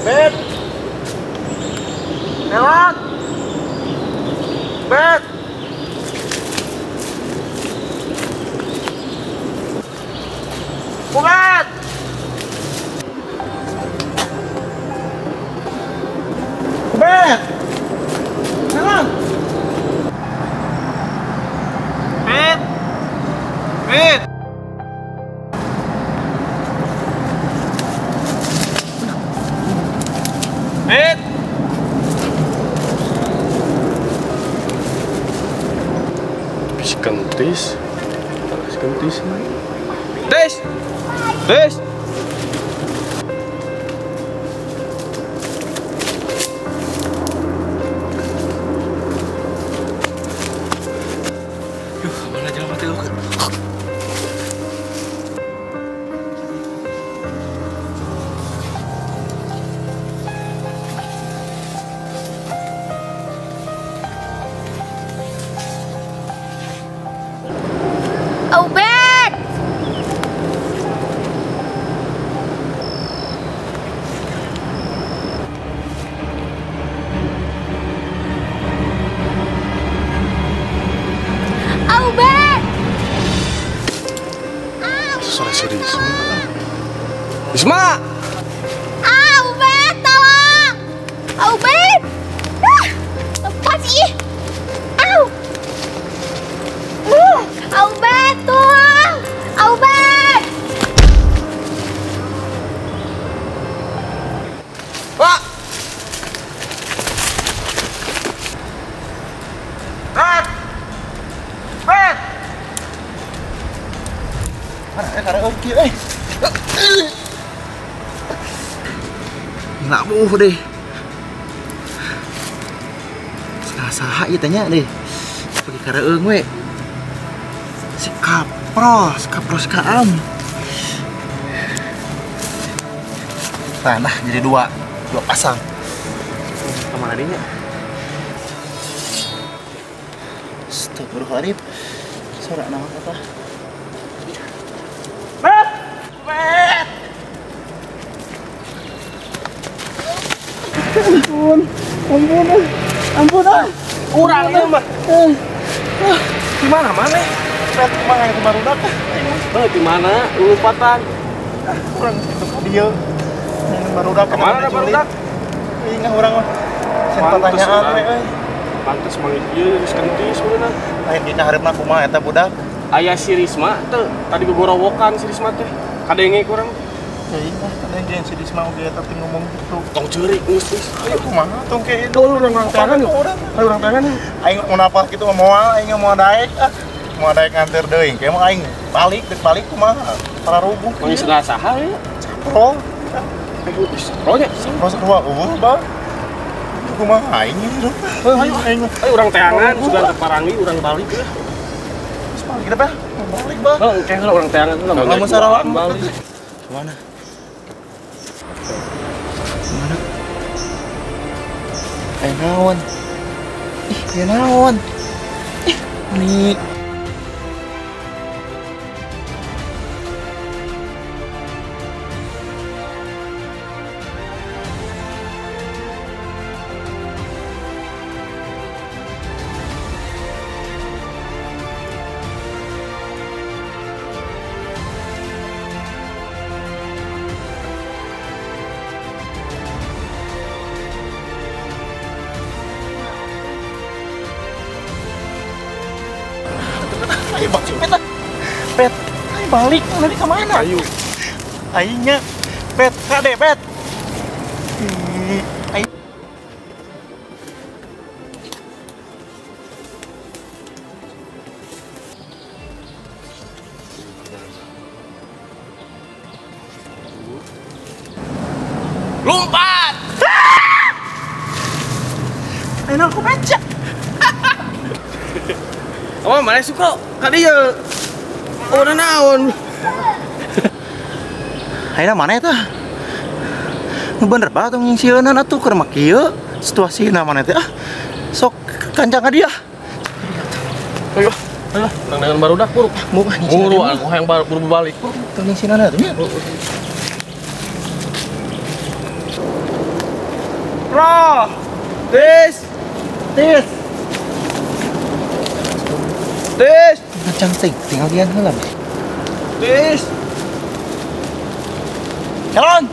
Bet. Lewat. Bet. Bukan. Bet. Lewat. Bet. Bet. Bet. Bisa kentis. Bisa kentis. Tes. Tes. Yuh, mana jalan mati lu? Ubed. Ubed. Suara si Risma. Risma. Ubed, tolong. Ubed. Lepas ih. Au. Ubed, tolong. Ubed. Pak. Bet. Bet. Mana oke eh. Ngabuh deh. Saha ieu tanya deh. Pake kareung we. Si kapros, kapros kaam. Tanah jadi dua pasang. Kemana dinya? Astagfirullahaladzim. Suara nama apa? Bet! Bet! Ampun, ampun, ampun, ah. Kurang ini mah. Gimana mana? Bet, kumaha yang barudak? Heuh, di mana? Lompatan. Kurang situ ka dieu. Barudak kemana barudak? Ingat urang mah. Sen pertanyaan we euy. Pantes manggil ieu geus kentis beunang. Lain dina hareupna kumaha eta budak? Aya si Risma teh, tadi gogorowokan si Risma teh. Kadenge kurang. Teuing lah, kadenge si Risma oge eta teh ngomong gitu. Tong ceurik geus geus. Ayo kumaha tong ke urang tangan urang. Ayo urang tangan. Aing mun apa kitu mah moal, aing moal daek ah. Moal daek nganter deui, ke mah aing balik deuk balik kumaha? Pararuguh. Mangis saha ya? Capro. Ronya, Ros dua eueuh, Bang. Kumaha aing hidup. Ayo aing. Ayo urang teangan sudah terparangi urang balik ya. Terus balik kita, Bang. Balik, Bang. Heuh, engke heula urang teangan heula. Lamun sarawak balik. Kemana? Kemana? Aya naon? Ih, aya naon? Ih, nih. Ayo balik, Pet. Pet, ayo balik. Nanti ke mana? Ayo. Aingnya, Pet, kade, Pet. Ayo. Lompat! Ayo aku baca. Oh, mana suka? Kadi ya. Oh, naon? Ayeuna mana eta? Nu bener ba tong nyingsieunan atuh keur mah kieu situasina mana teh ah. Sok kancang ka dia. Ayo, ayo. Nang barudak buruk. Buru aku hayang buru balik. Tong nyingsieunan atuh nya. Roh. Tis. Tis. Tis. Ngacang ting, tinggal gian heula. Tis. Calon.